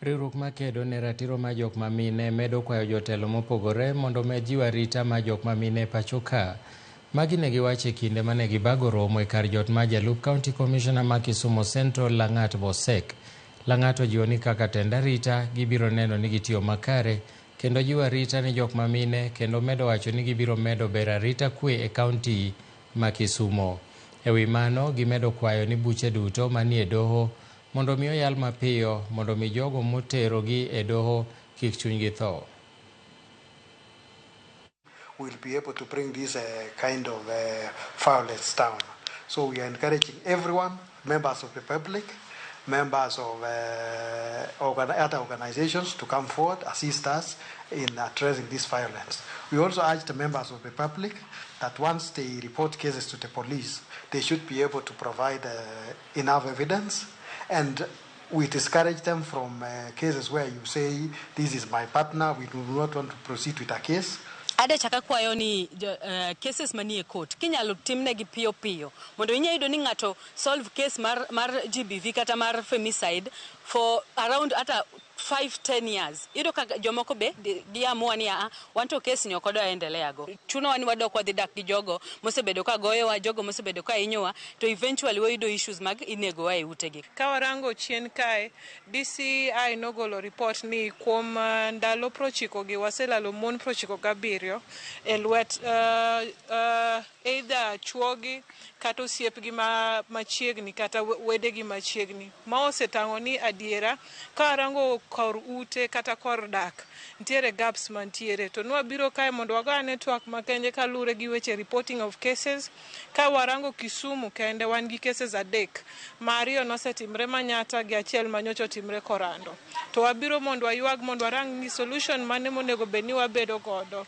Riwruok makedo ne ratiro mar jok mamine medo kwayo jotelo mopogore mondo omed jiwo arita mar jok mamine e pacho ka. Magi ne giwacho e kinde mane gibago romo e kar jot mar jalup County Commissioner ma Kisumu Central Lang'at Bosek. Lang'at ojiwo ni kaka tend arita gibiro neno ni gitiyo makare kendo jiwo arita ne jok mamine kendo medo wacho ni gibiro medo bero arita kwe e kaunti ma Kisumo. E wi mano, gimedo kwayo ni buche duto manie doho mondo mi oyal mapiyo mondo mi jogo moterogi e doho kik chunygi tho. Will be able to bring this kind of violence down. So we are encouraging everyone, members of the public, members of other organizations to come forward, assist us in addressing this violence. We also urge the members of the public that once they report cases to the police, they should be able to provide enough evidence, and we discourage them from cases where you say, "This is my partner, we do not want to proceed with a case." Ada chaka kwayo ni cases manie court kinyalo timnegi piyo piyo mondo inya yudo ni ng'ato solve case mar GBV kata mar femicide for around ata 5 10 years. Iyudo ka jomoko be giamua ni aa wan to case ni ok wadwa endelea go. Chunowa ni wadok wadhi dak gi jogo mosebedo ka goyowa, jogo mosebedo ka hinyowa, to eventually wayudo issues mag inegowa e utegi. Ka warango chien kae, DCI nogolo report ni kuom ndalo 90 gi waselalo mon 97 e lwet either chuogi kata osiepgi ma machiegni kata wedegi machiegni. Ma osetang'o ni adiera ka warango kor ute kata kor dak nitiere gaps mantiere to nwabiro kae mondo wago ane twak makende kaluwore gi weche reporting of cases. Ka warango Kisumu kende, wan gi cases adek ma ariyo nosetimre Manyata gi achiel manyocha otimre Korando. To wabiro mondo waywag mondo warang ni solution mane monego bed ni wabedo godo.